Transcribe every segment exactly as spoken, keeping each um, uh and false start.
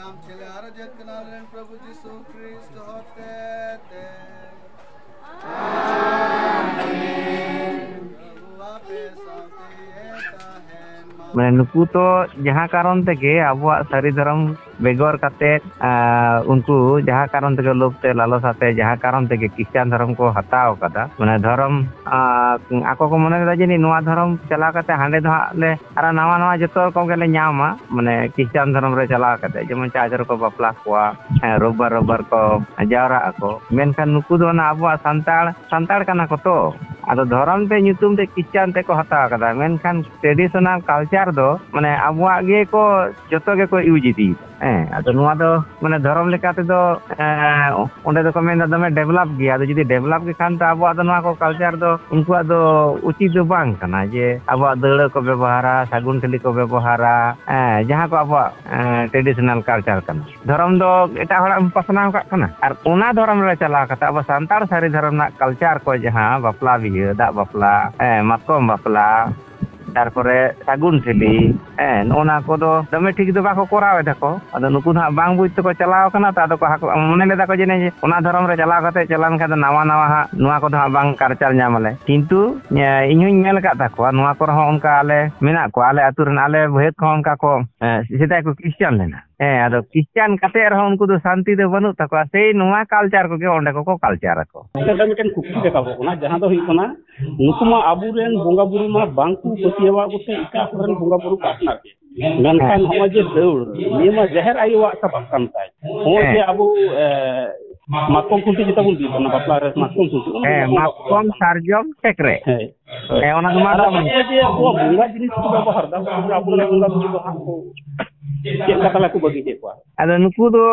ᱟᱢ ᱪᱮᱞᱮ ᱟᱨ ᱡᱟᱹᱛ ᱠᱟᱱᱟ ᱨᱮᱱ ᱯᱨᱚᱵᱷᱩ ᱡᱤᱥᱩ ᱠᱷᱨᱤᱥᱴ ᱦᱚᱛᱮ ᱛᱮ᱾ ᱢᱟᱱᱮ ᱱᱩᱠᱩ ᱛᱚ ᱡᱟᱦᱟᱸ ᱠᱟᱨᱚᱱ ᱛᱮᱜᱮ ᱟᱵᱚᱣᱟᱜ ᱥᱟᱹᱨᱤ ᱫᱷᱚᱨᱚᱢ ᱵᱮᱜᱚᱨ ᱠᱟᱛᱮ, ᱟᱨ ᱩᱱᱠᱩ ᱡᱟᱦᱟᱸ ᱠᱟᱨᱚᱱ ᱛᱮᱜᱮ ᱞᱳᱵᱷ ᱛᱮ ᱞᱟᱞᱚᱥ ᱟᱛᱮ ᱡᱟᱦᱟᱸ ᱠᱟᱨᱚᱱ ᱛᱮᱜᱮ ᱠᱷᱨᱤᱥᱴᱟᱱ ᱫᱷᱚᱨᱚᱢ ᱠᱚ ᱦᱟᱛᱟᱣ ᱟᱠᱟᱫᱟ, ᱢᱟᱱᱮ ᱫᱷᱚᱨᱚᱢ, ᱟᱨ ᱟᱠᱚ ᱠᱚ ᱢᱚᱱᱮ ᱞᱮᱫᱟ ᱡᱟᱹᱱᱤᱡ ᱱᱚᱣᱟ ᱫᱷᱚᱨᱚᱢ ᱪᱟᱞᱟᱣ ᱠᱟᱛᱮ ᱦᱟᱸᱰᱮ ᱫᱚ ᱦᱟᱸᱜ ᱞᱮ ᱟᱨᱚ ᱱᱟᱣᱟ ᱱᱟᱣᱟ ᱡᱚᱛᱚ ᱨᱚᱠᱚᱢ ᱜᱮᱞᱮ ᱧᱟᱢᱟ, ᱢᱟᱱᱮ ᱠᱷᱨᱤᱥᱴᱟᱱ ᱫᱷᱚᱨᱚᱢ ᱨᱮ ᱪᱟᱞᱟᱣ ᱠᱟᱛᱮ, ᱡᱮᱢᱚᱱ ᱪᱟᱨᱪ ᱨᱮᱠᱚ ᱵᱟᱯᱞᱟ ᱠᱚᱣᱟ, ᱦᱮᱸ, ᱨᱳᱵᱵᱟᱨ ᱨᱳᱵᱵᱟᱨ ᱠᱚ ᱡᱟᱣᱨᱟᱜ ᱟᱠᱚ, ᱢᱮᱱᱠᱷᱟᱱ ᱱᱩᱠᱩ ᱫᱚ ᱚᱱᱟ ᱟᱵᱚᱣᱟᱜ ᱥᱟᱱᱛᱟᱲ, ᱥᱟᱱᱛᱟᱲ ᱠᱟᱱᱟ ᱠᱚ ᱛᱚ, ᱟᱫᱚ ᱫᱷᱚᱨᱚᱢ ᱛᱮ ᱧᱩᱛᱩᱢ ᱛᱮ ᱠᱷᱨᱤᱥᱴᱟᱱ ᱛᱮᱠᱚ ᱦᱟᱛᱟᱣ ᱠᱟᱫᱟ, ᱢᱮᱱᱠᱷᱟᱱ traditional culture ᱫᱚ ᱢᱟᱱᱮ ᱟᱵᱚᱣᱟᱜ ᱜᱮᱠᱚ ᱡᱚᱛᱚ ᱜᱮᱠᱚ ᱤᱭᱩᱡᱽ ᱤᱫᱤᱭᱮᱫᱟ᱾ ᱦᱮᱸ, ᱟᱫᱚ ᱱᱚᱣᱟ ᱫᱚ ᱢᱟᱱᱮ ᱫᱷᱚᱨᱚᱢ ᱞᱮᱠᱟ ᱛᱮᱫᱚ, ᱮᱸ, ᱚᱸᱰᱮ ᱫᱚᱠᱚ ᱢᱮᱱᱫᱟ ᱫᱚᱢᱮ ᱰᱮᱵᱷᱞᱚᱯ ᱜᱮᱭᱟ᱾ ᱟᱫᱚ ᱡᱩᱫᱤ ᱰᱮᱵᱷᱞᱚᱯ ᱜᱮ ᱠᱷᱟᱱ ᱫᱚ ᱟᱵᱚᱣᱟᱜ ᱫᱚ ᱱᱚᱣᱟ ᱠᱚ ᱠᱟᱞᱪᱟᱨ ᱫᱚ ᱩᱱᱠᱩᱣᱟᱜ ᱫᱚ ᱩᱪᱤᱛ ᱫᱚ ᱵᱟᱝ ᱠᱟᱱᱟ ᱡᱮ ᱟᱵᱚᱣᱟᱜ ᱫᱟᱹᱣᱲᱟᱹ ᱠᱚ ᱵᱮᱵᱚᱦᱟᱨᱟ, ᱥᱟᱹᱜᱩᱱ ᱴᱷᱤᱞᱤ ᱠᱚ ᱵᱮᱵᱚᱦᱟᱨᱟ, ᱦᱮᱸ, ᱡᱟᱦᱟᱸ ᱠᱚ ᱟᱵᱚᱣᱟᱜ, ᱮᱸ, traditional culture ᱠᱟᱱᱟ᱾ ᱫᱷᱚᱨᱚᱢ ᱫᱚ ᱮᱴᱟᱜ ᱦᱚᱲᱟᱜ ᱮᱢ ᱯᱟᱥᱱᱟᱣ ᱠᱟᱜ ᱠᱟᱱᱟ, ᱟᱨ ᱚᱱᱟ ᱫᱷᱚᱨᱚᱢ ᱨᱮ ᱪᱟᱞᱟᱣ ᱠᱟᱛᱮ ᱟᱵᱚ ᱥᱟᱱᱛᱟᱲ ᱥᱟᱹᱨᱤ ᱫᱷᱚᱨᱚᱢ ᱨᱮᱱᱟᱜ ᱠᱟᱞᱪᱟᱨ ᱠᱚ, ᱡᱟᱦᱟᱸ ᱵᱟᱯᱞᱟ ᱵᱤᱦᱟᱹ, ᱫᱟᱜ ᱵᱟᱯᱞᱟ, ᱦᱮᱸ, ᱢᱟᱛᱠᱚᱢ ᱵᱟᱯᱞᱟ, ᱛᱟᱨᱯᱚᱨᱮ ᱥᱟᱹᱜᱩᱱ ᱴᱷᱤᱞᱤ, ᱦᱮᱸ, ᱱᱚᱜᱼᱚ ᱱᱚᱣᱟ ᱠᱚᱫᱚ ᱫᱚᱢᱮ ᱴᱷᱤᱠ ᱫᱚ ᱵᱟᱠᱚ ᱠᱚᱨᱟᱣ ᱮᱫᱟ ᱠᱚ᱾ ᱟᱫᱚ ᱱᱩᱠᱩ ᱫᱚ ᱦᱟᱸᱜ ᱵᱟᱝ ᱵᱩᱡᱽ ᱛᱮᱠᱚ ᱪᱟᱞᱟᱣ ᱠᱟᱱᱟ, ᱛᱚ ᱟᱫᱚ ᱠᱚ ᱦᱟᱠᱚ-, ᱢᱚᱱᱮ ᱞᱮᱫᱟ ᱠᱚ ᱡᱮ ᱚᱱᱟ ᱫᱷᱚᱨᱚᱢ ᱨᱮ ᱪᱟᱞᱟᱣ ᱠᱟᱛᱮ ᱪᱟᱞᱟᱣ ᱞᱮᱱᱠᱷᱟᱱ ᱫᱚ ᱱᱟᱣᱟ ᱱᱟᱣᱟ ᱦᱟᱸᱜ ᱱᱚᱣᱟ ᱠᱚᱫᱚ ᱦᱟᱸᱜ ᱵᱟᱝ ᱠᱟᱞᱪᱟᱨ ᱧᱟᱢ ᱟᱞᱮ᱾ ᱠᱤᱱᱛᱩ, ᱮ, ᱤᱧ ᱦᱚᱸᱧ ᱧᱮᱞ ᱟᱠᱟᱫ ᱛᱟᱠᱚᱣᱟ, ᱱᱚᱣᱟ ᱠᱚᱨᱮ ᱦᱚᱸ ᱚᱱᱠᱟ ᱟᱞᱮ ᱢᱮᱱᱟᱜ ᱠᱚᱣᱟ, ᱟᱞᱮ ᱟᱹᱛᱩ ᱨᱮᱱ ᱟᱞᱮ ᱵᱷᱟᱹᱭᱟᱹᱛ ᱠᱚᱦᱚᱸ ᱚᱱᱠᱟ ᱠᱚ, ᱮ, ᱥᱮᱫᱟᱭ ᱠᱚ ᱠᱷᱨᱤᱥᱪᱟᱱ ᱞᱮᱱᱟ᱾ ᱦᱮᱸ, ᱟᱫᱚ ᱠᱷᱨᱤᱥᱪᱟᱱ ᱠᱟᱛᱮ ᱨᱮᱦᱚᱸ ᱩᱱᱠᱩ ᱫᱚ ᱥᱟᱱᱛᱤ ᱫᱚ ᱵᱟᱹᱱᱩᱜ ᱛᱟᱠᱚᱣᱟ, ᱥᱮᱭ ᱱᱚᱣᱟ ᱠᱟᱞᱪᱟᱨ ᱠᱚᱜᱮ ᱚᱸᱰᱮ ᱠᱚᱠᱚ ᱠᱟᱞᱪᱟᱨ ᱟᱠᱚ᱾ ᱱᱚᱰᱮ ᱢᱤᱫᱴᱮᱱ ᱠᱩᱠᱞᱤ ᱨᱟᱠᱟᱵᱚᱜ ᱠᱟᱱᱟ, ᱡᱟᱦᱟᱸ ᱫᱚ ᱦᱩᱭᱩᱜ ᱠᱟᱱᱟ, ᱱᱩᱠᱩ ᱢᱟ ᱟᱵᱚᱨᱮᱱ ᱵᱚᱸᱜᱟ ᱵᱩᱨᱩ ᱢᱟ ᱵᱟᱝ ᱠᱚ ᱯᱟᱹᱛᱭᱟᱹᱣᱟᱜ ᱠᱚᱛᱮ ᱮᱴᱟᱜ ᱠᱚᱨᱮᱱ ᱵᱚᱸᱜᱟ ᱵᱩᱨᱩ ᱠᱚ ᱟᱯᱱᱟᱨ ᱠᱮᱫ᱾ ᱢᱮᱱᱠᱷᱟᱱ ᱦᱮᱸ᱾ ᱱᱚᱜᱼᱚᱭ ᱡᱮ ᱫᱟᱹᱣᱲ, ᱱᱤᱭᱟᱹ ᱢᱟ ᱡᱟᱦᱮᱨ ᱟᱭᱳᱣᱟᱜ ᱥᱟᱯᱟᱵ ᱠᱟᱱ ᱛᱟᱭ᱾ ᱱᱚᱜᱼᱚᱭ ᱦᱮᱸ᱾ ᱡᱮ ᱟᱵᱚ, ᱮ, ᱢᱟᱛᱠᱚᱢ ᱠᱷᱩᱱᱴᱤ ᱡᱮᱴᱟ ᱵᱚᱱ ᱵᱤᱫ ᱚᱱᱟ ᱵᱟᱯᱞᱟ ᱨᱮ ᱢᱟᱛᱠᱚᱢ ᱠᱷᱩᱱᱴᱤ, ᱚᱱᱟ ᱦᱮᱸ, ᱢᱟᱛᱠᱚᱢ ᱵᱟᱯᱞᱟ ᱠᱟᱱᱟ᱾ ᱥᱟᱨᱡᱚᱢ ᱴᱷᱮᱠ ᱨᱮ᱾ ᱦᱮᱸ᱾ ᱦᱮᱸ, ᱚᱱᱟ ᱫᱚ ᱢᱟ ᱟᱫᱚ ᱫᱟᱢ ᱱᱚᱜᱼᱚᱭ ᱡᱮ ᱟᱵᱚᱣᱟᱜ ᱵᱚᱸᱜᱟ ᱡᱤᱱᱤᱥ ᱠᱚ ᱵᱮᱵᱚᱦᱟᱨ ᱫᱟ, ᱩᱱᱠᱩ ᱫᱚ ᱟᱵᱚᱨᱮᱱ ᱵᱚᱸᱜᱟ ᱵᱩᱨᱩ ᱫᱚ ᱦᱟᱸᱜ ᱠᱚ ᱪᱮᱫ ᱞᱮᱠᱟ ᱛᱟᱞᱟ ᱠᱚ ᱵᱟᱹᱜᱤ ᱠᱮᱫ ᱠᱚᱣᱟ? ᱟᱫᱚ ᱱᱩᱠᱩ ᱫᱚ,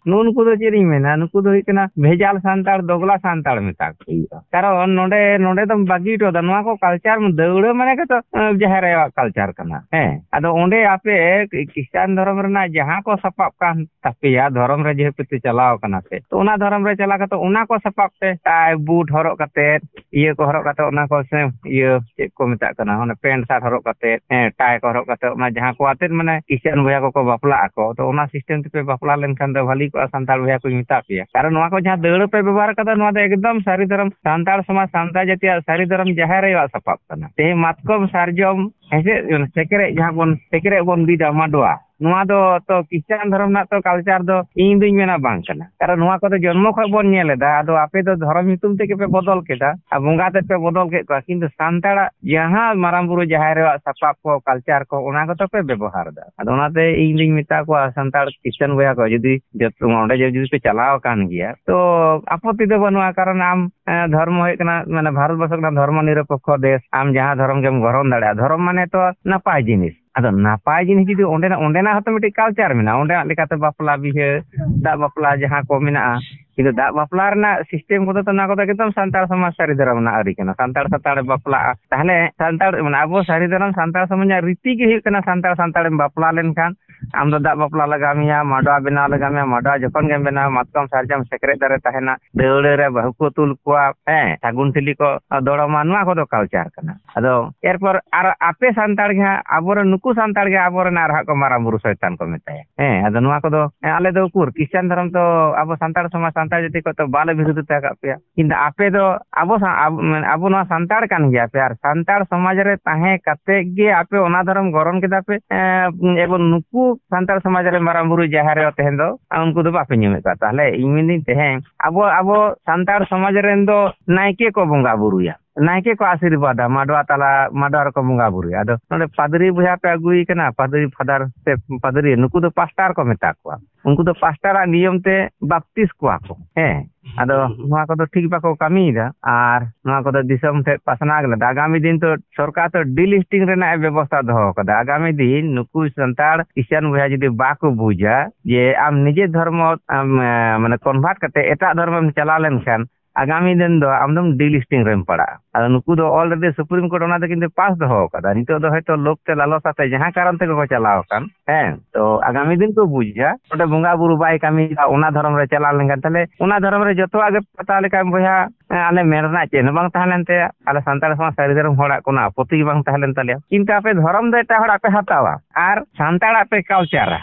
ᱱᱩᱜᱼᱩ ᱱᱩᱠᱩ ᱫᱚ ᱪᱮᱫ ᱤᱧ ᱢᱮᱱᱟ, ᱱᱩᱠᱩ ᱫᱚ ᱦᱩᱭᱩᱜ ᱠᱟᱱᱟ ᱵᱷᱮᱡᱟᱞ ᱥᱟᱱᱛᱟᱲ, ᱫᱚᱜᱽᱞᱟ ᱥᱟᱱᱛᱟᱲ ᱢᱮᱛᱟ ᱠᱚ ᱦᱩᱭᱩᱜᱼᱟ᱾ ᱠᱟᱨᱚᱱ ᱱᱚᱰᱮ, ᱱᱚᱰᱮ ᱫᱚᱢ ᱵᱟᱹᱜᱤ ᱦᱚᱴᱚ ᱠᱟᱫᱟ᱾ ᱱᱚᱣᱟ ᱠᱚ ᱠᱟᱞᱪᱟᱨ ᱫᱟᱹᱣᱲᱟᱹ ᱢᱟᱱᱮ ᱜᱮᱛᱚ, ᱮᱸ, ᱡᱟᱦᱮᱨ ᱟᱭᱳᱣᱟᱜ ᱠᱟᱞᱪᱟᱨ ᱠᱟᱱᱟ᱾ ᱦᱮᱸ, ᱟᱫᱚ ᱚᱸᱰᱮ ᱟᱯᱮ ᱠᱷᱨᱤᱥᱴᱟᱱ ᱫᱷᱚᱨᱚᱢ ᱨᱮᱱᱟᱜ ᱡᱟᱦᱟᱸ ᱠᱚ ᱥᱟᱯᱟᱵ ᱠᱟᱱ ᱛᱟᱯᱮᱭᱟ, ᱫᱷᱚᱨᱚᱢ ᱨᱮ ᱡᱮᱦᱮᱛᱩ ᱯᱮ ᱪᱟᱞᱟᱣ ᱠᱟᱱᱟ ᱯᱮ, ᱛᱚ ᱚᱱᱟ ᱫᱷᱚᱨᱚᱢ ᱨᱮ ᱪᱟᱞᱟᱣ ᱠᱟᱛᱮ ᱚᱱᱟ ᱠᱚ ᱥᱟᱯᱟᱵ ᱛᱮ, ᱴᱟᱭ ᱵᱩᱴ ᱦᱚᱨᱚᱜ ᱠᱟᱛᱮ, ᱤᱭᱟᱹ ᱠᱚ ᱦᱚᱨᱚᱜ ᱠᱟᱛᱮ, ᱚᱱᱟ ᱠᱚ ᱥᱮ ᱤᱭᱟᱹ ᱪᱮᱫ ᱠᱚ ᱢᱮᱛᱟᱜ ᱠᱟᱱᱟ, ᱚᱱᱟ ᱯᱮᱱᱴ ᱥᱟᱨᱴ ᱦᱚᱨᱚᱜ ᱠᱟᱛᱮ, ᱦᱮᱸ, ᱴᱟᱭ ᱠᱚ ᱦᱚᱨᱚᱜ ᱠᱟᱛᱮ, ᱚᱱᱟ ᱡᱟᱦᱟᱸ ᱠᱚ ᱟᱛᱮᱫ ᱢᱟᱱᱮ ᱠᱷᱨᱤᱥᱪᱟᱱ ᱵᱚᱭᱦᱟ ᱠᱚᱠᱚ ᱵᱟᱯᱞᱟᱜ ᱟᱠᱚ, ᱛᱚ ᱚᱱᱟ ᱥᱤᱥᱴᱮᱢ ᱛᱮᱯᱮ ᱵᱟᱯᱞᱟ ᱞᱮᱱᱠᱷᱟᱱ ᱫᱚ ᱵᱷᱟᱹᱞᱤ ᱠᱚᱜᱼᱟ ᱥᱟᱱᱛᱟᱲ ᱵᱚᱭᱦᱟ ᱠᱚᱧ ᱢᱮᱛᱟ ᱯᱮᱭᱟ᱾ ᱠᱟᱨᱚᱱ ᱱᱚᱣᱟ ᱠᱚ ᱡᱟᱦᱟᱸ ᱫᱟᱹᱣᱲᱟᱹ ᱯᱮ ᱵᱮᱵᱚᱦᱟᱨ ᱠᱟᱫᱟ, ᱱᱚᱣᱟ ᱫᱚ ᱮᱠᱫᱚᱢ ᱥᱟᱹᱨᱤ ᱫᱷᱚᱨᱚᱢ ᱥᱟᱱᱛᱟᱲ ᱥᱚᱢᱟᱡᱽ, ᱥᱟᱱᱛᱟᱲ ᱡᱟᱹᱛᱤᱭᱟᱜ ᱥᱟᱹᱨᱤ ᱫᱷᱚᱨᱚᱢ ᱡᱟᱦᱮᱨ ᱟᱭᱳᱣᱟᱜ ᱥᱟᱯᱟᱵ ᱠᱟᱱᱟ᱾ ᱛᱮᱦᱮᱧ ᱢᱟᱛᱠᱚᱢ ᱥᱟᱨᱡᱚᱢ ᱦᱮᱸᱥᱮ, ᱚᱱᱟ ᱥᱮᱠᱨᱮᱡ ᱡᱟᱦᱟᱸ ᱵᱚᱱ, ᱥᱮᱠᱨᱮᱡ ᱵᱚᱱ ᱵᱤᱫᱟ, ᱢᱟᱰᱣᱟ, ᱱᱚᱣᱟ ᱫᱚ ᱛᱚ ᱠᱷᱨᱤᱥᱴᱟᱱ ᱫᱷᱚᱨᱚᱢ ᱨᱮᱱᱟᱜ ᱛᱚ ᱠᱟᱞᱪᱟᱨ ᱫᱚ ᱤᱧ ᱫᱩᱧ ᱢᱮᱱᱟ ᱵᱟᱝ ᱠᱟᱱᱟ᱾ ᱠᱟᱨᱚᱱ ᱱᱚᱣᱟ ᱠᱚᱫᱚ ᱡᱚᱱᱢᱚ ᱠᱷᱚᱱ ᱵᱚᱱ ᱧᱮᱞ ᱮᱫᱟ᱾ ᱟᱫᱚ ᱟᱯᱮ ᱫᱚ ᱫᱷᱚᱨᱚᱢ ᱧᱩᱛᱩᱢ ᱛᱮᱜᱮ ᱯᱮ ᱵᱚᱫᱚᱞ ᱠᱮᱫᱟ ᱟᱨ ᱵᱚᱸᱜᱟ ᱛᱮᱫ ᱯᱮ ᱵᱚᱫᱚᱞ ᱠᱮᱫ ᱠᱚᱣᱟ, ᱠᱤᱱᱛᱩ ᱥᱟᱱᱛᱟᱲᱟᱜ ᱡᱟᱦᱟᱸ ᱢᱟᱨᱟᱝ ᱵᱩᱨᱩ ᱡᱟᱦᱮᱨ ᱟᱭᱳᱣᱟᱜ ᱥᱟᱯᱟᱵ ᱠᱚ, ᱠᱟᱞᱪᱟᱨ ᱠᱚ, ᱚᱱᱟ ᱠᱚᱫᱚ ᱯᱮ ᱵᱮᱵᱚᱦᱟᱨ ᱮᱫᱟ᱾ ᱟᱫᱚ ᱚᱱᱟᱛᱮ ᱤᱧ ᱫᱩᱧ ᱢᱮᱛᱟ ᱠᱚᱣᱟ ᱥᱟᱱᱛᱟᱲ ᱠᱷᱨᱤᱥᱴᱟᱱ ᱵᱚᱭᱦᱟ ᱠᱚ, ᱡᱩᱫᱤ ᱡᱚᱛᱚ ᱚᱸᱰᱮ ᱡᱩᱫᱤ ᱯᱮ ᱪᱟᱞᱟᱣ ᱟᱠᱟᱱ ᱜᱮᱭᱟ, ᱛᱚ ᱟᱯᱚᱛᱛᱤ ᱫᱚ ᱵᱟᱹᱱᱩᱜᱼᱟ᱾ ᱠᱟᱨᱚᱱ ᱟᱢ ᱮᱸ, ᱫᱷᱚᱨᱢᱚ ᱦᱩᱭᱩᱜ ᱠᱟᱱᱟ, ᱢᱟᱱᱮ, ᱵᱷᱟᱨᱚᱛ ᱵᱚᱨᱥᱚ ᱠᱟᱱᱟ ᱫᱷᱚᱨᱢᱚ ᱱᱤᱨᱚᱯᱮᱠᱠᱷᱚ ᱫᱮᱥ᱾ ᱟᱢ ᱡᱟᱦᱟᱸ ᱫᱷᱚᱨᱚᱢ ᱜᱮᱢ ᱜᱨᱚᱦᱚᱱ ᱫᱟᱲᱮᱭᱟᱜᱼᱟ, ᱫᱷᱚᱨᱚᱢ ᱢᱟᱱᱮ ᱛᱚ ᱱᱟᱯᱟᱭ ᱡᱤᱱᱤᱥ᱾ ᱟᱫᱚ ᱱᱟᱯᱟᱭ ᱡᱤᱱᱤᱥ ᱡᱩᱫᱤ ᱚᱸᱰᱮᱱᱟᱜ, ᱚᱸᱰᱮᱱᱟᱜ ᱦᱚᱸᱛᱚ ᱢᱤᱫᱴᱤᱡ ᱠᱟᱞᱪᱟᱨ ᱢᱮᱱᱟᱜᱼᱟ, ᱚᱸᱰᱮᱱᱟᱜ ᱞᱮᱠᱟᱛᱮ ᱵᱟᱯᱞᱟ ᱵᱤᱦᱟᱹ, ᱫᱟᱜ ᱵᱟᱯᱞᱟ ᱡᱟᱦᱟᱸ ᱠᱚ ᱢᱮᱱᱟᱜᱼᱟ, ᱠᱤᱱᱛᱩ ᱫᱟᱜ ᱵᱟᱯᱞᱟ ᱨᱮᱱᱟᱜ ᱥᱤᱥᱴᱮᱢ ᱠᱚᱫᱚ ᱛᱚ ᱱᱚᱣᱟ ᱠᱚᱫᱚ ᱮᱠᱫᱚᱢ ᱥᱟᱱᱛᱟᱲ ᱥᱚᱢᱟᱡᱽ ᱥᱟᱹᱨᱤ ᱫᱷᱚᱨᱚᱢ ᱨᱮᱱᱟᱜ ᱟᱹᱨᱤ ᱠᱟᱱᱟ᱾ ᱥᱟᱱᱛᱟᱲ ᱥᱟᱱᱛᱟᱲ ᱵᱟᱯᱞᱟᱜᱼᱟ, ᱛᱟᱦᱚᱞᱮ ᱥᱟᱱᱛᱟᱲ, ᱢᱟᱱᱮ, ᱟᱵᱚ ᱥᱟᱹᱨᱤ ᱫᱷᱚᱨᱚᱢ ᱥᱟᱱᱛᱟᱲ ᱥᱚᱢᱟᱡᱽ ᱨᱮᱱᱟᱜ ᱨᱤᱛᱤ ᱜᱮ ᱦᱩᱭᱩᱜ ᱠᱟᱱᱟ, ᱥᱟᱱᱛᱟᱲ ᱥᱟᱱᱛᱟᱲᱮᱢ ᱵᱟᱯᱞᱟ ᱞᱮᱱᱠᱷᱟᱱ ᱟᱢ ᱫᱚ ᱫᱟᱜ ᱵᱟᱯᱞᱟ ᱞᱟᱜᱟᱣ ᱢᱮᱭᱟ, ᱢᱟᱰᱣᱟ ᱵᱮᱱᱟᱣ ᱞᱟᱜᱟᱣ ᱢᱮᱭᱟ, ᱢᱟᱰᱣᱟ ᱡᱚᱠᱷᱚᱱ ᱜᱮᱢ ᱵᱮᱱᱟᱣᱟ, ᱢᱟᱛᱠᱚᱢ ᱥᱟᱨᱡᱚᱢ ᱥᱮᱠᱨᱮᱡ ᱫᱟᱨᱮ ᱛᱟᱦᱮᱱᱟ, ᱫᱟᱹᱣᱲᱟᱹ ᱨᱮ ᱵᱟᱹᱦᱩ ᱠᱚ ᱛᱩᱞ ᱠᱚᱣᱟ, ᱦᱮᱸ, ᱥᱟᱹᱜᱩᱱ ᱴᱷᱤᱞᱤ ᱠᱚ ᱫᱚᱲᱚᱢᱟ, ᱱᱚᱣᱟ ᱠᱚᱫᱚ ᱠᱟᱞᱪᱟᱨ ᱠᱟᱱᱟ᱾ ᱟᱫᱚ ᱮᱨᱯᱚᱨ ᱟᱨ ᱟᱯᱮ ᱥᱟᱱᱛᱟᱲ ᱜᱮ ᱦᱟᱸᱜ, ᱟᱵᱚᱨᱮᱱ ᱱᱩᱠᱩ ᱥᱟᱱᱛᱟᱲ ᱜᱮ ᱟᱵᱚᱨᱮᱱ ᱟᱨ ᱦᱟᱸᱜ ᱠᱚ ᱢᱟᱨᱟᱝ ᱵᱩᱨᱩ ᱥᱚᱭᱛᱟᱱ ᱠᱚ ᱢᱮᱛᱟᱭᱟ᱾ ᱦᱮᱸ, ᱟᱫᱚ ᱱᱚᱣᱟ ᱠᱚᱫᱚ, ᱦᱮᱸ, ᱟᱞᱮ ᱫᱚ ᱩᱠᱩᱨ ᱠᱷᱨᱤᱥᱴᱟᱱ ᱫᱷᱚᱨᱚᱢ ᱫᱚ ᱟᱵᱚ ᱥᱟᱱᱛᱟᱲ ᱥᱚᱢᱟᱡᱽ, ᱥᱟᱱᱛᱟᱲ ᱡᱟᱹᱛᱤ ᱠᱚ ᱛᱚ ᱵᱟᱞᱮ ᱵᱤᱨᱳᱫᱷᱤᱛᱟ ᱟᱠᱟᱫ ᱯᱮᱭᱟ, ᱠᱤᱱᱛᱩ ᱟᱯᱮ ᱫᱚ ᱟᱵᱚ ᱥᱟ-, ᱟᱵᱚ, ᱢᱟᱱᱮ, ᱟᱵᱚ ᱱᱚᱣᱟ ᱥᱟᱱᱛᱟᱲ ᱠᱟᱱ ᱜᱮᱭᱟ ᱯᱮ, ᱟᱨ ᱥᱟᱱᱛᱟᱲ ᱥᱚᱢᱟᱡᱽ ᱨᱮ ᱛᱟᱦᱮᱸ ᱠᱟᱛᱮ ᱜᱮ ᱟᱯᱮ ᱚᱱᱟ ᱫᱷᱚᱨᱚᱢ ᱜᱨᱚᱦᱚᱱ ᱠᱮᱫᱟ ᱯᱮ, ᱮᱸ, ᱮᱵᱚᱝ ᱱᱩᱠᱩ ᱥᱟᱱᱛᱟᱲ ᱥᱚᱢᱟᱡᱽ ᱨᱮ ᱢᱟᱨᱟᱝ ᱵᱩᱨᱩ ᱡᱟᱦᱮᱨ ᱟᱭᱳ ᱛᱟᱦᱮᱱ ᱫᱚ, ᱩᱱᱠᱩ ᱫᱚ ᱵᱟᱯᱮ ᱧᱩᱢᱮᱫ ᱠᱚᱣᱟ᱾ ᱛᱟᱦᱞᱮ ᱤᱧ ᱢᱮᱱᱫᱟᱹᱧ ᱛᱮᱦᱮᱧ ᱟᱵᱚ, ᱟᱵᱚ ᱥᱟᱱᱛᱟᱲ ᱥᱚᱢᱟᱡᱽ ᱨᱮᱱ ᱫᱚ ᱱᱟᱭᱠᱮ ᱠᱚ ᱵᱚᱸᱜᱟ ᱵᱩᱨᱩᱭᱟ, ᱱᱟᱭᱠᱮ ᱠᱚ ᱟᱥᱤᱨᱵᱟᱫᱟ, ᱢᱟᱰᱣᱟ ᱛᱟᱞᱟ, ᱢᱟᱰᱣᱟ ᱨᱮᱠᱚ ᱵᱚᱸᱜᱟ ᱵᱩᱨᱩᱭᱟ᱾ ᱟᱫᱚ ᱱᱚᱰᱮ ᱯᱟᱫᱽᱨᱤ ᱵᱚᱭᱦᱟ ᱯᱮ ᱟᱹᱜᱩᱭᱮ ᱠᱟᱱᱟ, ᱯᱟᱫᱽᱨᱤ ᱯᱷᱟᱫᱟᱨ ᱥᱮ ᱯᱟᱫᱽᱨᱤ, ᱱᱩᱠᱩ ᱫᱚ ᱯᱟᱥᱴᱟᱨ ᱠᱚ ᱢᱮᱛᱟ ᱠᱚᱣᱟ᱾ ᱩᱱᱠᱩ ᱫᱚ ᱯᱟᱥᱴᱟᱨᱟᱜ ᱱᱤᱭᱚᱢ ᱛᱮ ᱵᱟᱯᱛᱤᱥ ᱠᱚᱣᱟ ᱠᱚ᱾ ᱦᱮᱸ, ᱟᱫᱚ ᱱᱚᱣᱟ ᱠᱚᱫᱚ ᱴᱷᱤᱠ ᱵᱟᱠᱚ ᱠᱟᱹᱢᱤᱭᱮᱫᱟ, ᱟᱨ ᱱᱚᱣᱟ ᱠᱚᱫᱚ ᱫᱤᱥᱚᱢ ᱴᱷᱮᱱ ᱯᱟᱥᱱᱟᱣ ᱜᱮ ᱞᱟᱜᱟᱜ᱾ ᱟᱜᱟᱢᱤ ᱫᱤᱱ ᱛᱚ ᱥᱚᱨᱠᱟᱨ ᱛᱚ delisting ᱨᱮᱱᱟᱜ ᱮ ᱵᱮᱵᱚᱥᱛᱷᱟ ᱫᱚᱦᱚ ᱟᱠᱟᱫᱟ᱾ ᱟᱜᱟᱢᱤ ᱫᱤᱱ ᱱᱩᱠᱩ ᱥᱟᱱᱛᱟᱲ ᱠᱷᱨᱤᱥᱪᱟᱱ ᱵᱚᱭᱦᱟ ᱡᱩᱫᱤ ᱵᱟᱠᱚ ᱵᱩᱡᱟ ᱡᱮ ᱟᱢ ᱱᱤᱡᱮ ᱫᱷᱚᱨᱢᱚ, ᱟᱢ, ᱮ, ᱢᱟᱱᱮ, convert ᱠᱟᱛᱮ ᱮᱴᱟᱜ ᱫᱷᱚᱨᱢᱚᱢ ᱪᱟᱞᱟᱣ ᱞᱮᱱᱠᱷᱟᱱ, ᱟᱜᱟᱢᱤ ᱫᱤᱱ ᱫᱚ ᱟᱢ ᱫᱚᱢ delisting ᱨᱮᱢ ᱯᱟᱲᱟᱜᱼᱟ᱾ ᱟᱫᱚ ᱱᱩᱠᱩ ᱫᱚ already Supreme Court ᱚᱱᱟ ᱫᱚ ᱠᱤᱱᱛᱩ ᱯᱟᱥ ᱫᱚᱦᱚ ᱟᱠᱟᱫᱟ᱾ ᱱᱤᱛᱚᱜ ᱫᱚ ᱦᱚᱭᱛᱚ ᱞᱳᱵᱷ ᱛᱮ ᱞᱟᱞᱚᱥ ᱟᱛᱮ ᱡᱟᱦᱟᱸ ᱠᱟᱨᱚᱱ ᱛᱮᱜᱮ ᱠᱚ ᱪᱟᱞᱟᱣ ᱟᱠᱟᱱ, ᱦᱮᱸ, ᱛᱚ ᱟᱜᱟᱢᱤ ᱫᱤᱱ ᱠᱚ ᱵᱩᱡᱟ, ᱚᱸᱰᱮ ᱵᱚᱸᱜᱟ ᱵᱩᱨᱩ ᱵᱟᱭ ᱠᱟᱹᱢᱤᱭᱮᱫᱟ, ᱚᱱᱟ ᱫᱷᱚᱨᱚᱢ ᱨᱮ ᱪᱟᱞᱟᱣ ᱞᱮᱱᱠᱷᱟᱱ, ᱛᱟᱦᱞᱮ ᱚᱱᱟ ᱫᱷᱚᱨᱚᱢ ᱨᱮ ᱡᱚᱛᱚᱣᱟᱜ ᱜᱮ ᱯᱟᱛᱟ ᱞᱮᱠᱟ ᱵᱚᱭᱦᱟ ᱟᱞᱮ ᱢᱮᱱ ᱨᱮᱱᱟᱜ ᱪᱮᱫ ᱦᱚᱸ ᱵᱟᱝ ᱛᱟᱦᱮᱸ ᱞᱮᱱ ᱛᱟᱭᱟ᱾ ᱟᱞᱮ ᱥᱟᱱᱛᱟᱲ ᱥᱚᱢᱟᱡᱽ ᱥᱟᱹᱨᱤ ᱫᱷᱚᱨᱚᱢ ᱦᱚᱲᱟᱜ ᱠᱳᱱᱳ ᱟᱯᱚᱛᱛᱤ ᱜᱮ ᱵᱟᱝ ᱛᱟᱦᱮᱸ ᱞᱮᱱ ᱛᱟᱞᱮᱭᱟ, ᱠᱤᱱᱛᱩ ᱟᱯᱮ ᱫᱷᱚᱨᱚᱢ ᱫᱚ ᱮᱴᱟᱜ ᱦᱚᱲᱟᱜ ᱯᱮ ᱦᱟᱛᱟᱣᱟ ᱟᱨ ᱥᱟᱱᱛᱟᱲᱟᱜ ᱯᱮ ᱠᱟᱞᱪᱟᱨᱟ᱾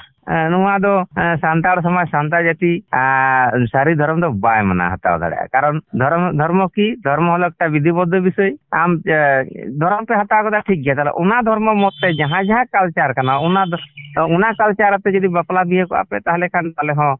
ᱱᱚᱣᱟ ᱫᱚ ᱥᱟᱱᱛᱟᱲ ᱥᱚᱢᱟᱡᱽ, ᱥᱟᱱᱛᱟᱲ ᱡᱟᱹᱛᱤ ᱥᱟᱹᱨᱤ ᱫᱷᱚᱨᱚᱢ ᱫᱚ ᱵᱟᱭ ᱢᱟᱱᱟᱣ ᱦᱟᱛᱟᱣ ᱫᱟᱲᱮᱭᱟᱜᱼᱟ᱾ ᱠᱟᱨᱚᱱ ᱫᱷᱚᱨᱚᱢ ᱫᱷᱚᱨᱢᱚ ᱠᱤ ᱫᱷᱚᱨᱢᱚ ᱦᱚᱞᱚ ᱮᱠᱴᱟ ᱵᱤᱫᱷᱤᱵᱚᱫᱽᱫᱷᱚ ᱵᱤᱥᱚᱭ᱾ ᱟᱢ ᱫᱷᱚᱨᱚᱢ ᱯᱮ ᱦᱟᱛᱟᱣ ᱠᱮᱫᱟ, ᱴᱷᱤᱠ ᱜᱮᱭᱟ, ᱛᱟᱦᱚᱞᱮ ᱚᱱᱟ ᱫᱷᱚᱨᱢᱚ ᱢᱚᱛ ᱛᱮ ᱡᱟᱦᱟᱸ ᱡᱟᱦᱟᱸ ᱠᱟᱞᱪᱟᱨ ᱠᱟᱱᱟ, ᱚᱱᱟ ᱚᱱᱟ ᱠᱟᱞᱪᱟᱨ ᱟᱛᱮ ᱡᱩᱫᱤ ᱵᱟᱯᱞᱟ ᱵᱤᱦᱟᱹ ᱠᱚᱜᱼᱟ ᱯᱮ, ᱛᱟᱦᱚᱞᱮ ᱠᱷᱟᱱ ᱟᱞᱮ ᱦᱚᱸ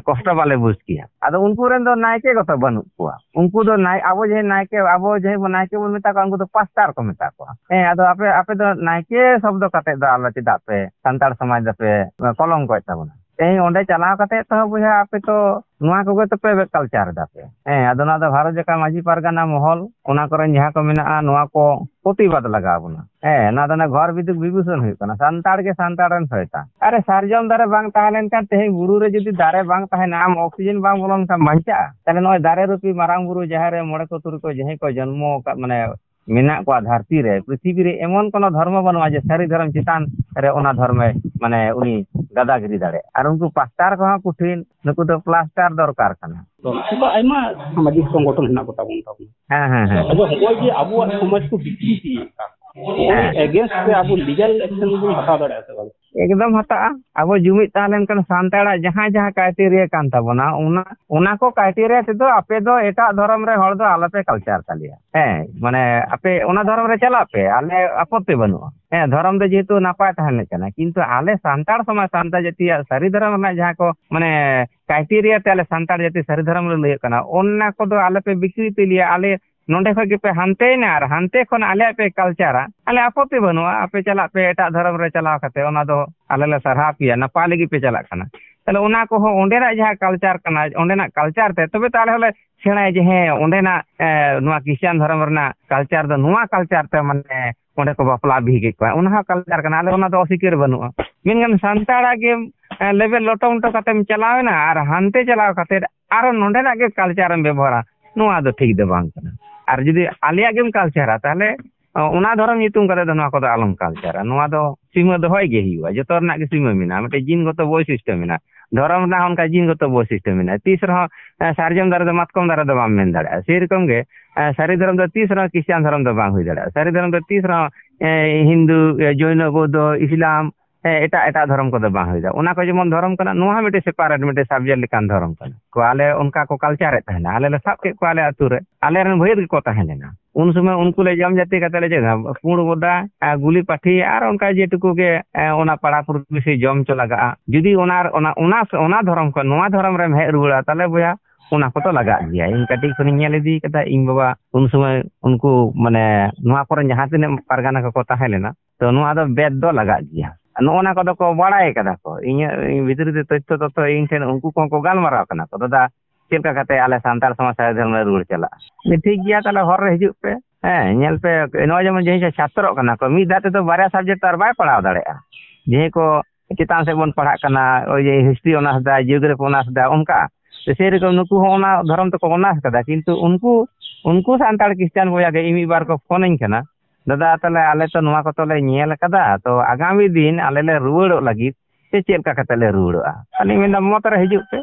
ᱠᱚᱥᱴᱚ ᱵᱟᱞᱮ ᱵᱩᱡᱽ ᱠᱮᱭᱟ᱾ ᱟᱫᱚ ᱩᱱᱠᱩ ᱨᱮᱱ ᱫᱚ ᱱᱟᱭᱠᱮ ᱠᱚᱛᱚ ᱵᱟᱹᱱᱩᱜ ᱠᱚᱣᱟ, ᱩᱱᱠᱩ ᱫᱚ ᱱᱟᱭ ᱟᱵᱚ ᱡᱟᱦᱟᱸᱭ ᱱᱟᱭᱠᱮ ᱟᱵᱚ ᱡᱟᱦᱟᱸᱭ ᱵᱚ ᱱᱟᱭᱠᱮ ᱵᱚᱱ ᱢᱮᱛᱟ ᱠᱚᱣᱟ, ᱩᱱᱠᱩ ᱫᱚ ᱯᱟᱥᱴᱟᱨ ᱠᱚ ᱢᱮᱛᱟ ᱠᱚᱣᱟ᱾ ᱦᱮᱸ, ᱟᱫᱚ ᱟᱯᱮ ᱟᱯᱮ ᱫᱚ ᱱᱟᱭᱠᱮ ᱥᱚᱵᱫᱚ ᱠᱟᱛᱮ ᱫᱚ ᱟᱞᱚ ᱪᱮᱫᱟᱜ ᱯᱮ ᱥᱟᱱᱛᱟᱲ ᱥᱚᱢᱟᱡᱽ ᱫᱚᱯᱮ ᱠᱚᱞᱚᱝᱠᱚᱭᱮᱫ ᱛᱟᱵᱚᱱᱟ? ᱛᱮᱦᱮᱧ ᱚᱸᱰᱮ ᱪᱟᱞᱟᱣ ᱠᱟᱛᱮ ᱛᱚ ᱵᱚᱭᱦᱟ ᱟᱯᱮ ᱛᱚ ᱱᱚᱣᱟ ᱠᱚᱜᱮ ᱛᱚᱯᱮ ᱠᱟᱞᱪᱟᱨ ᱫᱟᱯᱮ᱾ ᱦᱮᱸ, ᱟᱫᱚ ᱱᱚᱣᱟ ᱫᱚ ᱵᱷᱟᱨᱚᱛ ᱡᱟᱠᱟᱛ ᱢᱟᱹᱡᱷᱤ ᱯᱟᱨᱜᱟᱱᱟ ᱢᱚᱦᱚᱞ ᱚᱱᱟ ᱠᱚᱨᱮᱱ ᱡᱟᱦᱟᱸ ᱠᱚ ᱢᱮᱱᱟᱜᱼᱟ, ᱱᱚᱣᱟ ᱠᱚ ᱯᱨᱚᱛᱤᱵᱟᱫ ᱞᱟᱜᱟᱣ ᱵᱚᱱᱟ᱾ ᱦᱮᱸ, ᱱᱚᱣᱟ ᱫᱚ ᱚᱱᱟ ᱜᱷᱚᱨ ᱵᱤᱫᱩ ᱵᱤᱵᱷᱩᱥᱚᱱ ᱦᱩᱭᱩᱜ ᱠᱟᱱᱟ, ᱥᱟᱱᱛᱟᱲ ᱜᱮ ᱥᱟᱱᱛᱟᱲ ᱨᱮᱱ ᱥᱚᱭᱛᱟᱱ᱾ ᱟᱨᱮ ᱥᱟᱨᱡᱚᱢ ᱫᱟᱨᱮ ᱵᱟᱝ ᱛᱟᱦᱮᱸ ᱞᱮᱱᱠᱷᱟᱱ ᱛᱮᱦᱮᱧ ᱵᱩᱨᱩ ᱨᱮ ᱡᱩᱫᱤ ᱫᱟᱨᱮ ᱵᱟᱝ ᱛᱟᱦᱮᱱᱟ, ᱟᱢ ᱚᱠᱥᱤᱡᱮᱱ ᱵᱟᱝ ᱵᱚᱞᱚᱱ ᱠᱷᱟᱱ ᱵᱟᱧᱪᱟᱜᱼᱟ? ᱛᱟᱦᱞᱮ ᱱᱚᱜᱼᱚᱭ ᱫᱟᱨᱮ ᱨᱩᱯᱤ ᱢᱟᱨᱟᱝ ᱵᱩᱨᱩ ᱡᱟᱦᱮᱨ ᱨᱮ ᱢᱚᱬᱮ ᱠᱚ ᱛᱩᱨᱩᱭ ᱠᱚ ᱡᱟᱦᱟᱸᱭ ᱠᱚ ᱡᱚᱱᱢᱚ ᱟᱠᱟᱫ, ᱢᱟᱱᱮ ᱢᱮᱱᱟᱜ ᱠᱚᱣᱟ ᱫᱷᱟᱹᱨᱛᱤ ᱨᱮ, ᱯᱨᱤᱛᱷᱤᱵᱤ ᱨᱮ ᱮᱢᱚᱱ ᱠᱳᱱᱳ ᱫᱷᱚᱨᱢᱚ ᱵᱟᱹᱱᱩᱜᱼᱟ ᱡᱮ ᱥᱟᱹᱨᱤ ᱫᱷᱚᱨᱚᱢ ᱪᱮᱛᱟᱱ ᱨᱮ ᱚᱱᱟ ᱫᱷᱚᱨᱢᱮ, ᱢᱟᱱᱮ, ᱩᱱᱤ ᱫᱟᱫᱟᱜᱤᱨᱤ ᱫᱟᱲᱮᱭᱟᱜᱼᱟ᱾ ᱟᱨ ᱩᱱᱠᱩ ᱯᱟᱥᱴᱟᱨ ᱠᱚᱦᱚᱸ ᱠᱚᱴᱷᱤᱱ, ᱱᱩᱠᱩ ᱫᱚ ᱯᱞᱟᱥᱴᱟᱨ ᱫᱚᱨᱠᱟᱨ ᱠᱟᱱᱟ᱾ ᱛᱚ, ᱱᱚᱝᱠᱟ ᱟᱭᱢᱟ ᱥᱟᱢᱟᱡᱤᱠ ᱥᱚᱝᱜᱚᱴᱷᱚᱱ ᱦᱮᱱᱟᱜ ᱠᱚ ᱛᱟᱵᱚᱱ ᱛᱟᱵᱚᱱᱟ᱾ ᱦᱮᱸ, ᱦᱮᱸ, ᱦᱮᱸ᱾ ᱟᱫᱚ ᱦᱚᱸᱜᱼᱚᱭ ᱡᱮ ᱟᱵᱚᱣᱟᱜ ᱥᱚᱢᱟᱡᱽ ᱠᱚ ᱵᱤᱠᱨᱤᱛᱤᱭᱮᱫ ᱠᱟᱱ, ᱦᱚᱸᱜᱼᱚᱭ ᱦᱮᱸ᱾ Against ᱨᱮ ᱟᱵᱚ legal action ᱵᱚᱱ ᱦᱟᱛᱟᱣ ᱫᱟᱲᱮᱭᱟᱜᱼᱟ ᱥᱮ ᱵᱟᱝ? ᱮᱠᱫᱚᱢ ᱦᱟᱛᱟᱜᱼᱟ᱾ ᱟᱵᱚ ᱡᱩᱢᱤᱫ ᱛᱟᱦᱮᱸ ᱞᱮᱱᱠᱷᱟᱱ ᱥᱟᱱᱛᱟᱲᱟᱜ ᱡᱟᱦᱟᱸ ᱡᱟᱦᱟᱸ criteria ᱠᱟᱱ ᱛᱟᱵᱚᱱᱟ, ᱚᱱᱟ, ᱚᱱᱟ ᱠᱚ criteria ᱛᱮᱫᱚ ᱟᱯᱮ ᱫᱚ ᱮᱴᱟᱜ ᱫᱷᱚᱨᱚᱢ ᱨᱮ ᱦᱚᱲ ᱫᱚ ᱟᱞᱚᱯᱮ ᱠᱟᱞᱪᱟᱨ ᱛᱟᱞᱮᱭᱟ᱾ ᱦᱮᱸ, ᱢᱟᱱᱮ ᱟᱯᱮ ᱚᱱᱟ ᱫᱷᱚᱨᱚᱢ ᱨᱮ ᱪᱟᱞᱟᱜ ᱯᱮ, ᱟᱞᱮ ᱟᱯᱚᱛᱛᱤ ᱵᱟᱹᱱᱩᱜᱼᱟ᱾ ᱦᱮᱸ, ᱫᱷᱚᱨᱚᱢ ᱫᱚ ᱡᱮᱦᱮᱛᱩ ᱱᱟᱯᱟᱭ ᱛᱟᱦᱮᱱ ᱠᱟᱱᱟ, ᱠᱤᱱᱛᱩ ᱟᱞᱮ ᱥᱟᱱᱛᱟᱲ ᱥᱚᱢᱟᱡᱽ, ᱥᱟᱱᱛᱟᱲ ᱡᱟᱹᱛᱤᱭᱟᱜ ᱥᱟᱹᱨᱤ ᱫᱷᱚᱨᱚᱢ ᱨᱮᱱᱟᱜ ᱡᱟᱦᱟᱸ ᱠᱚ, ᱢᱟᱱᱮ, criteria ᱛᱮ ᱟᱞᱮ ᱥᱟᱱᱛᱟᱲ ᱡᱟᱹᱛᱤ ᱥᱟᱹᱨᱤ ᱫᱷᱚᱨᱚᱢ ᱞᱮ ᱞᱟᱹᱭᱟᱹᱜ ᱠᱟᱱᱟ, ᱚᱱᱟ ᱠᱚᱫᱚ ᱟᱞᱮ ᱯᱮ ᱵᱤᱠᱨᱤᱛᱤ ᱞᱮᱭᱟ᱾ ᱟᱞᱮ ᱱᱚᱸᱰᱮ ᱠᱷᱚᱡ ᱜᱮᱯᱮ ᱦᱟᱱᱛᱮᱭᱮᱱᱟ ᱟᱨ ᱦᱟᱱᱛᱮ ᱠᱷᱚᱱ ᱟᱞᱮᱭᱟᱜ ᱯᱮ ᱠᱟᱞᱪᱟᱨᱟ, ᱟᱞᱮ ᱟᱯᱚᱛᱛᱤ ᱵᱟᱹᱱᱩᱜᱼᱟ᱾ ᱟᱯᱮ ᱪᱟᱞᱟᱜ ᱯᱮ ᱮᱴᱟᱜ ᱫᱷᱚᱨᱚᱢ ᱨᱮ, ᱪᱟᱞᱟᱣ ᱠᱟᱛᱮ ᱚᱱᱟ ᱫᱚ ᱟᱞᱮ ᱞᱮ ᱥᱟᱨᱦᱟᱣ ᱯᱮᱭᱟ, ᱱᱟᱯᱟᱭ ᱞᱟᱹᱜᱤᱫ ᱯᱮ ᱪᱟᱞᱟᱜ ᱠᱟᱱᱟ᱾ ᱛᱟᱦᱞᱮ ᱚᱱᱟ ᱠᱚᱦᱚᱸ ᱚᱸᱰᱮᱱᱟᱜ ᱡᱟᱦᱟᱸ ᱠᱟᱞᱪᱟᱨ ᱠᱟᱱᱟ, ᱚᱸᱰᱮᱱᱟᱜ ᱠᱟᱞᱪᱟᱨ ᱛᱮ ᱛᱚᱵᱮ ᱛᱚ ᱟᱞᱮ ᱦᱚᱸᱞᱮ ᱥᱮᱬᱟᱭᱟ ᱡᱮ ᱦᱮᱸ, ᱚᱸᱰᱮᱱᱟᱜ, ᱮ, ᱱᱚᱣᱟ ᱠᱷᱨᱤᱥᱪᱟᱱ ᱫᱷᱚᱨᱚᱢ ᱨᱮᱱᱟᱜ ᱠᱟᱞᱪᱟᱨ ᱫᱚ ᱱᱚᱣᱟ ᱠᱟᱞᱪᱟᱨ ᱛᱮ, ᱢᱟᱱᱮ, ᱚᱸᱰᱮ ᱠᱚ ᱵᱟᱯᱞᱟ ᱵᱤᱦᱤ ᱠᱮᱫ ᱠᱚᱣᱟ, ᱚᱱᱟ ᱦᱚᱸ ᱠᱟᱞᱪᱟᱨ ᱠᱟᱱᱟ, ᱟᱞᱮ ᱚᱱᱟ ᱫᱚ ᱚᱥᱤᱠᱟᱹᱨ ᱵᱟᱹᱱᱩᱜᱼᱟ᱾ ᱢᱮᱱᱠᱷᱟᱱ ᱥᱟᱱᱛᱟᱲᱟᱜ ᱜᱮ, ᱮ, ᱞᱮᱵᱮᱞ ᱞᱚᱴᱚᱢ ᱦᱚᱴᱚ ᱠᱟᱛᱮᱢ ᱪᱟᱞᱟᱣᱮᱱᱟ ᱟᱨ ᱦᱟᱱᱛᱮ ᱪᱟᱞᱟᱣ ᱠᱟᱛᱮ ᱟᱨᱚ ᱱᱚᱸᱰᱮᱱᱟᱜ ᱜᱮ ᱠᱟᱞᱪᱟᱨᱮᱢ ᱵᱮᱵᱚᱦᱟᱨᱟ, ᱱᱚᱣᱟ ᱫᱚ ᱴᱷᱤᱠ ᱫᱚ ᱵᱟᱝ ᱠᱟᱱᱟ᱾ ᱟᱨ ᱡᱩᱫᱤ ᱟᱞᱮᱭᱟᱜ ᱜᱮᱢ ᱠᱟᱞᱪᱟᱨᱟ, ᱛᱟᱦᱞᱮ, ᱚ, ᱚᱱᱟ ᱫᱷᱚᱨᱚᱢ ᱧᱩᱛᱩᱢ ᱠᱟᱛᱮ ᱫᱚ ᱱᱚᱣᱟ ᱠᱚᱫᱚ ᱟᱞᱚᱢ ᱠᱟᱞᱪᱟᱨᱟ᱾ ᱱᱚᱣᱟ ᱫᱚ ᱥᱤᱢᱟᱹ ᱫᱚᱦᱚᱭ ᱜᱮ ᱦᱩᱭᱩᱜᱼᱟ, ᱡᱚᱛᱚ ᱨᱮᱱᱟᱜ ᱜᱮ ᱥᱤᱢᱟᱹ ᱢᱮᱱᱟᱜᱼᱟ, ᱢᱤᱫᱴᱮᱡ ᱡᱤᱱ ᱜᱚᱛᱚ ᱵᱳᱭᱥᱤᱥᱴᱚ ᱢᱮᱱᱟᱜᱼᱟ᱾ ᱫᱷᱚᱨᱚᱢ ᱨᱮᱱᱟᱜ ᱦᱚᱸ ᱚᱱᱠᱟ ᱡᱤᱱᱜᱚᱛᱚ ᱵᱳᱭᱥᱤᱥᱴᱚ ᱢᱮᱱᱟᱜᱼᱟ᱾ ᱛᱤᱥ ᱨᱮᱦᱚᱸ ᱮ, ᱥᱟᱨᱡᱚᱢ ᱫᱟᱨᱮ ᱫᱚ ᱢᱟᱛᱠᱚᱢ ᱫᱟᱨᱮ ᱫᱚ ᱵᱟᱢ ᱢᱮᱱ ᱫᱟᱲᱮᱭᱟᱜᱼᱟ᱾ ᱥᱮᱨᱚᱠᱚᱢ ᱜᱮ ᱮ, ᱥᱟᱹᱨᱤ ᱫᱷᱚᱨᱚᱢ ᱫᱚ ᱛᱤᱥ ᱨᱮᱦᱚᱸ ᱠᱷᱨᱤᱥᱴᱟᱱ ᱫᱷᱚᱨᱚᱢ ᱫᱚ ᱵᱟᱝ ᱦᱩᱭ ᱫᱟᱲᱮᱭᱟᱜᱼᱟ᱾ ᱥᱟᱹᱨᱤ ᱫᱷᱚᱨᱚᱢ ᱫᱚ ᱛᱤᱥ ᱨᱮᱦᱚᱸ ᱮ, ᱦᱤᱱᱫᱩ, ᱮ, ᱡᱚᱭᱱᱚ, ᱵᱳᱫᱽᱫᱷᱚ, ᱤᱥᱞᱟᱢ, ᱮ, ᱮᱴᱟᱜ ᱮᱴᱟᱜ ᱫᱷᱚᱨᱚᱢ ᱠᱚᱫᱚ ᱵᱟᱝ ᱦᱩᱭ ᱫᱟᱲᱮᱭᱟᱜᱼᱟ᱾ ᱚᱱᱟ ᱠᱚ ᱡᱮᱢᱚᱱ ᱫᱷᱚᱨᱚᱢ ᱠᱟᱱᱟ, ᱱᱚᱣᱟ ᱦᱚᱸ ᱢᱤᱫᱴᱮᱱ ᱥᱮᱯᱟᱨᱮᱴ ᱢᱤᱫᱴᱮᱱ ᱥᱟᱵᱡᱮᱠᱴ ᱞᱮᱠᱟᱱ ᱫᱷᱚᱨᱚᱢ ᱠᱟᱱᱟ᱾ ᱠᱚ ᱟᱞᱮ ᱚᱱᱠᱟ ᱠᱚ ᱠᱟᱞᱪᱟᱨᱮᱫ ᱛᱟᱦᱮᱱᱟ, ᱟᱞᱮ ᱞᱮ ᱥᱟᱵ ᱠᱮᱫ ᱠᱚᱣᱟ ᱟᱞᱮ ᱟᱹᱛᱩ ᱨᱮ, ᱟᱞᱮ ᱨᱮᱱ ᱵᱷᱟᱹᱭᱟᱹᱫ ᱜᱮᱠᱚ ᱛᱟᱦᱮᱸ ᱞᱮᱱᱟ᱾ ᱩᱱ ᱥᱚᱢᱚᱭ ᱩᱱᱠᱩ ᱞᱮ ᱡᱚᱢ ᱡᱟᱹᱛᱤ ᱠᱟᱛᱮ ᱞᱮ ᱡᱚᱢᱟ ᱯᱩᱸᱰ ᱵᱚᱫᱟ, ᱮ, ᱜᱩᱞᱤ ᱯᱟᱹᱴᱷᱤ ᱟᱨ ᱚᱱᱠᱟ ᱡᱮᱴᱩᱠᱩ ᱜᱮ ᱮ, ᱚᱱᱟ ᱯᱟᱲᱟ ᱯᱩᱲᱥᱤ ᱡᱚᱢ ᱪᱚ ᱞᱟᱜᱟᱜᱼᱟ᱾ ᱡᱩᱫᱤ ᱚᱱᱟ ᱚᱱᱟ ᱚᱱᱟ ᱚᱱᱟ ᱫᱷᱚᱨᱚᱢ ᱠᱷᱚᱱ ᱱᱚᱣᱟ ᱫᱷᱚᱨᱚᱢ ᱨᱮᱢ ᱦᱮᱡ ᱨᱩᱣᱟᱹᱲᱟ, ᱛᱟᱦᱚᱞᱮ ᱵᱚᱭᱦᱟ ᱚᱱᱟ ᱠᱚᱫᱚ ᱞᱟᱜᱟᱜ ᱜᱮᱭᱟ᱾ ᱤᱧ ᱠᱟᱹᱴᱤᱡ ᱠᱷᱚᱱᱤᱧ ᱧᱮᱞ ᱤᱫᱤ ᱠᱟᱫᱟ᱾ ᱤᱧ ᱵᱟᱵᱟ ᱩᱱ ᱥᱚᱢᱚᱭ ᱩᱱᱠᱩ ᱢᱟᱱᱮ ᱱᱚᱣᱟ ᱠᱚᱨᱮᱱ ᱡᱟᱦᱟᱸ ᱛᱤᱱᱟᱹᱜ ᱯᱟᱨᱜᱟᱱᱟ ᱠᱚᱠᱚ ᱛᱟᱦᱮᱸ ᱞᱮᱱᱟ, ᱛᱚ ᱱᱚᱣᱟ ᱫᱚ ᱵᱮᱫ ᱫᱚ ᱞᱟᱜᱟᱜ ᱜᱮᱭᱟ᱾ ᱱᱚᱜᱼᱚ ᱱᱟ ᱠᱚᱫᱚ ᱠᱚ ᱵᱟᱲᱟᱭ ᱠᱟᱫᱟ ᱠᱚ᱾ ᱤᱧᱟᱹᱜ ᱤᱧ ᱵᱷᱤᱛᱨᱤ ᱨᱮ ᱛᱚᱛᱛᱷᱚ ᱛᱚᱛᱛᱷᱚ ᱤᱧ ᱴᱷᱮᱱ ᱩᱱᱠᱩ ᱠᱚᱦᱚᱸ ᱠᱚ ᱜᱟᱞᱢᱟᱨᱟᱣ ᱠᱟᱱᱟ ᱠᱚ, "ᱫᱟᱫᱟ, ᱪᱮᱫ ᱞᱮᱠᱟ ᱠᱟᱛᱮ ᱟᱞᱮ ᱥᱟᱱᱛᱟᱲ ᱥᱚᱢᱟᱡᱽ ᱥᱟᱹᱨᱤ ᱫᱷᱚᱨᱢ ᱞᱮ ᱨᱩᱣᱟᱹᱲ ᱪᱟᱞᱟᱜᱼᱟ?" ᱴᱷᱤᱠ ᱜᱮᱭᱟ, ᱛᱟᱦᱚᱞᱮ ᱦᱚᱨ ᱨᱮ ᱦᱤᱡᱩᱜ ᱯᱮ᱾ ᱦᱮᱸ, ᱧᱮᱞ ᱯᱮ, ᱱᱚᱜᱼᱚᱭ ᱡᱮᱢᱚᱱ ᱡᱟᱦᱟᱸᱭ ᱪᱷᱟᱛᱨᱚᱜ ᱠᱟᱱᱟ ᱠᱚ, ᱢᱤᱫ ᱫᱷᱟᱣ ᱛᱮᱫᱚ ᱵᱟᱨᱭᱟ ᱥᱟᱵᱡᱮᱠᱴ ᱛᱚ ᱟᱨ ᱵᱟᱭ ᱯᱟᱲᱦᱟᱣ ᱫᱟᱲᱮᱭᱟᱜᱼᱟ᱾ ᱡᱟᱦᱟᱸᱭ ᱠᱚ ᱪᱮᱛᱟᱱ ᱥᱮᱫ ᱵᱚᱱ ᱯᱟᱲᱦᱟᱜ ᱠᱟᱱᱟ, ᱳᱭ ᱡᱮ ᱦᱤᱥᱴᱨᱤ ᱚᱱᱟᱨᱥ ᱫᱟ, ᱡᱤᱭᱳᱜᱨᱟᱯᱷᱤ ᱚᱱᱟᱨᱥ ᱫᱟ, ᱚᱱᱠᱟ᱾ ᱥᱮ ᱥᱮᱨᱚᱠᱚᱢ ᱱᱩᱠᱩ ᱦᱚᱸ ᱚᱱᱟ ᱫᱷᱚᱨᱚᱢ ᱛᱮᱠᱚ ᱚᱱᱟᱨᱥ ᱠᱟᱫᱟ, ᱠᱤᱱᱛᱩ ᱩᱱᱠᱩ, ᱩᱱᱠᱩ ᱥᱟᱱᱛᱟᱲ ᱠᱷᱨᱤᱥᱴᱟᱱ ᱵᱚᱭᱦᱟ ᱜᱮ ᱤᱧ ᱢᱤᱫ ᱵᱟᱨ ᱠᱚ ᱯᱷᱳᱱᱟᱹᱧ ᱠᱟᱱᱟ, "ᱫᱟᱫᱟ, ᱛᱟᱦᱞᱮ ᱟᱞᱮ ᱛᱚ ᱱᱚᱣᱟ ᱠᱚᱛᱚ ᱞᱮ ᱧᱮᱞ ᱠᱟᱫᱟ, ᱛᱚ ᱟᱜᱟᱢᱤ ᱫᱤᱱ ᱟᱞᱮ ᱞᱮ ᱨᱩᱣᱟᱹᱲᱚᱜ ᱞᱟᱹᱜᱤᱫ ᱥᱮ ᱪᱮᱫ ᱞᱮᱠᱟ ᱠᱟᱛᱮ ᱞᱮ ᱨᱩᱣᱟᱹᱲᱚᱜᱼᱟ?" ᱟᱫᱚᱧ ᱢᱮᱱᱫᱟ, "ᱢᱚᱛ ᱨᱮ ᱦᱤᱡᱩᱜ ᱯᱮ,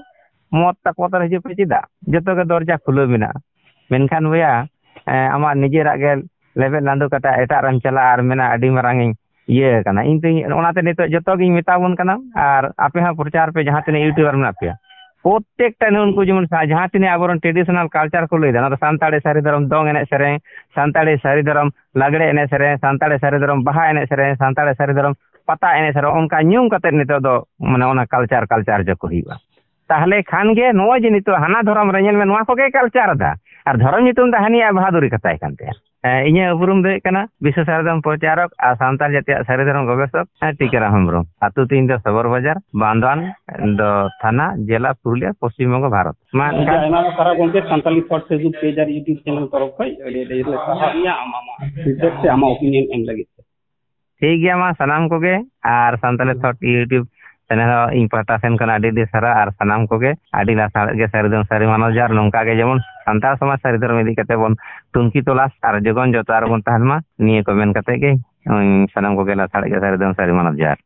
ᱢᱚᱛ ᱛᱟᱠᱚ ᱨᱮ ᱦᱤᱡᱩᱜ ᱯᱮ, ᱪᱮᱫᱟᱜ? ᱡᱚᱛᱚ ᱜᱮ ᱫᱚᱨᱡᱟ ᱠᱷᱩᱞᱟᱹᱣ ᱢᱮᱱᱟᱜᱼᱟ᱾ ᱢᱮᱱᱠᱷᱟᱱ ᱵᱚᱭᱦᱟ, ᱮᱸ, ᱟᱢᱟᱜ ᱱᱤᱡᱮᱨᱟᱜ ᱜᱮ ᱞᱮᱵᱮᱫ ᱞᱟᱸᱫᱩ ᱠᱟᱛᱮ ᱮᱴᱟᱜ ᱨᱮᱢ ᱪᱟᱞᱟᱜᱼᱟ ᱟᱨ ᱢᱮᱱᱟ ᱟᱹᱰᱤ ᱢᱟᱨᱟᱝ ᱤᱧ ᱤᱭᱟᱹ ᱠᱟᱱᱟ᱾ ᱤᱧ ᱛᱮ, ᱚᱱᱟᱛᱮ ᱱᱤᱛᱚᱜ ᱡᱚᱛᱚ ᱜᱤᱧ ᱢᱮᱛᱟ ᱵᱚᱱ ᱠᱟᱱᱟ, ᱟᱨ ᱟᱯᱮ ᱦᱚᱸ ᱯᱨᱚᱪᱟᱨ ᱯᱮ, ᱡᱟᱦᱟᱸ ᱛᱤᱱᱟᱹᱜ ᱤᱭᱩᱴᱩᱵᱟᱨ ᱢᱮᱱᱟᱜ ᱯᱮᱭᱟ, ᱯᱨᱚᱛᱮᱠᱴᱟ ᱱᱩᱜᱼᱩ ᱱᱩᱠᱩ ᱡᱮᱢᱚᱱ ᱥᱟ-, ᱡᱟᱦᱟᱸ ᱛᱤᱱᱟᱹᱜ ᱟᱵᱚᱨᱮᱱ ᱴᱨᱮᱰᱤᱥᱚᱱᱟᱞ ᱠᱟᱞᱪᱟᱨ ᱠᱚ ᱞᱟᱹᱭᱫᱟ, ᱚᱱᱟ ᱫᱚ ᱥᱟᱱᱛᱟᱲᱤ ᱥᱟᱹᱨᱤ ᱫᱷᱚᱨᱚᱢ ᱫᱚᱝ ᱮᱱᱮᱡ ᱥᱮᱨᱮᱧ, ᱥᱟᱱᱛᱟᱲᱤ ᱥᱟᱹᱨᱤ ᱫᱷᱚᱨᱚᱢ ᱞᱟᱜᱽᱲᱮ ᱮᱱᱮᱡ ᱥᱮᱨᱮᱧ, ᱥᱟᱱᱛᱟᱲᱤ ᱥᱟᱹᱨᱤ ᱫᱷᱚᱨᱚᱢ ᱵᱟᱦᱟ ᱮᱱᱮᱡ ᱥᱮᱨᱮᱧ, ᱥᱟᱱᱛᱟᱲᱤ ᱥᱟᱹᱨᱤ ᱫᱷᱚᱨᱚᱢ ᱯᱟᱛᱟ ᱮᱱᱮᱡ ᱥᱮᱨᱮᱧ, ᱚᱱᱠᱟ ᱧᱩᱢ ᱠᱟᱛᱮ ᱱᱤᱛᱚᱜ ᱫᱚ ᱢᱟᱱᱮ ᱚᱱᱟ ᱠᱟᱞᱪᱟᱨ, ᱠᱟᱞᱪᱟᱨ ᱡᱚᱠᱚ ᱦᱩᱭᱩᱜᱼᱟ᱾ ᱛᱟᱦᱞᱮ ᱠᱷᱟᱱ ᱜᱮ ᱱᱚᱜᱼᱚᱭ ᱡᱮ ᱱᱤᱛᱚᱜ ᱦᱟᱱᱟ ᱫᱷᱚᱨᱚᱢ ᱨᱮ ᱧᱮᱞ ᱢᱮ, ᱱᱚᱣᱟ ᱠᱚᱜᱮ ᱠᱟᱞᱪᱟᱨ ᱮᱫᱟ, ᱟᱨ ᱫᱷᱚᱨᱚᱢ ᱧᱩᱛᱩᱢ ᱫᱚ ᱦᱟᱹᱱᱤᱭᱟᱜ ᱵᱟᱦᱟᱫᱩᱨᱤ ᱠᱟᱛᱟᱭ ᱠᱟᱱ ᱛᱟᱭᱟ᱾ ᱦᱮᱸ, ᱤᱧᱟᱹᱜ ᱩᱯᱨᱩᱢ ᱫᱚ ᱦᱩᱭᱩᱜ ᱠᱟᱱᱟ ᱵᱤᱥᱥᱚ ᱥᱟᱨᱡᱚᱢ ᱯᱨᱚᱪᱟᱨᱚᱠ ᱟᱨ ᱥᱟᱱᱛᱟᱲ ᱡᱟᱹᱛᱤᱭᱟᱜ ᱥᱟᱹᱨᱤ ᱫᱷᱚᱨᱚᱢ ᱜᱚᱵᱮᱥᱚᱠ, ᱦᱮᱸ, ᱴᱤᱠᱟᱹᱨᱟᱢ ᱦᱮᱢᱵᱨᱚᱢ᱾ ᱟᱹᱛᱩ ᱛᱤᱧ ᱫᱚ ᱥᱚᱵᱚᱨ ᱵᱟᱡᱟᱨ, ᱵᱟᱱᱫᱣᱟᱱ ᱫᱚ ᱛᱷᱟᱱᱟ, ᱡᱮᱞᱟ ᱯᱩᱨᱩᱞᱤᱭᱟᱹ, ᱯᱚᱥᱪᱤᱢ ᱵᱚᱝᱜᱚ, ᱵᱷᱟᱨᱚᱛ᱾ ᱢᱟ ᱟᱹᱰᱤ ᱮᱱᱠᱷᱟᱱ ᱟᱭᱢᱟ ᱥᱟᱨᱦᱟᱣ ᱜᱚᱢᱠᱮ, ᱥᱟᱱᱛᱟᱞᱤ ᱛᱷᱚᱴ Facebook page ᱟᱨ YouTube channel ᱛᱚᱨᱚᱯ ᱠᱷᱚᱱ ᱟᱹᱰᱤ ᱟᱹᱰᱤ ᱞᱮ ᱥᱟᱨᱦᱟᱣ ᱢᱮᱭᱟ ᱟᱢ ᱟᱢᱟᱜ feedback ᱥᱮ ᱟᱢᱟᱜ opinion ᱮᱢ ᱞᱟᱹᱜᱤᱫ ᱛᱮ᱾ ᱴᱷᱤᱠ ᱜᱮᱭᱟ, ᱢᱟ ᱥᱟᱱᱟᱢ ᱠᱚᱜᱮ, ᱟᱨ ᱥᱟᱱᱛᱟᱞᱤ ᱛᱷᱚᱴ YouTube channel ᱦᱚᱸ ᱤᱧ ᱯᱟᱦᱴᱟ ᱥᱮᱱ ᱠᱷᱚᱱ ᱟᱹᱰᱤ ᱟᱹᱰᱤ ᱥᱟᱨᱦᱟᱣ, ᱟᱨ ᱥᱟᱱᱟᱢ ᱠᱚᱜᱮ ᱟᱹᱰᱤ ᱞᱟᱥᱟᱲᱦᱮᱫ ᱜᱮ ᱥᱟᱹᱨᱤ ᱫᱚ ᱥᱟᱹᱨᱤ ᱢᱟᱱᱟᱣ ᱡᱚᱦᱟᱨ᱾ ᱱᱚᱝᱠᱟ ᱜᱮ ᱡᱮᱢᱚᱱ ᱥᱟᱱᱛᱟᱲ ᱥᱚᱢᱟᱡᱽ ᱥᱟᱹᱨᱤ ᱫᱷᱚᱨᱚᱢ ᱤᱫᱤ ᱠᱟᱛᱮ ᱵᱚᱱ ᱛᱩᱱᱠᱷᱤ ᱛᱚᱞᱟᱥ ᱟᱨ ᱡᱚᱜᱚᱱ ᱡᱚᱛᱚ ᱟᱨ ᱵᱚᱱ ᱛᱟᱦᱮᱱ ᱢᱟ, ᱱᱤᱭᱟᱹ ᱠᱚ ᱢᱮᱱ ᱠᱟᱛᱮ ᱜᱮ, ᱩᱸ, ᱥᱟᱱᱟᱢ ᱠᱚᱜᱮ ᱞᱟᱥᱟᱲᱦᱮᱫ ᱜᱮ ᱥᱟᱹᱨᱤ ᱫᱚ ᱥᱟᱹᱨᱤ ᱢᱟᱱᱟᱣ ᱡᱚᱦᱟᱨ᱾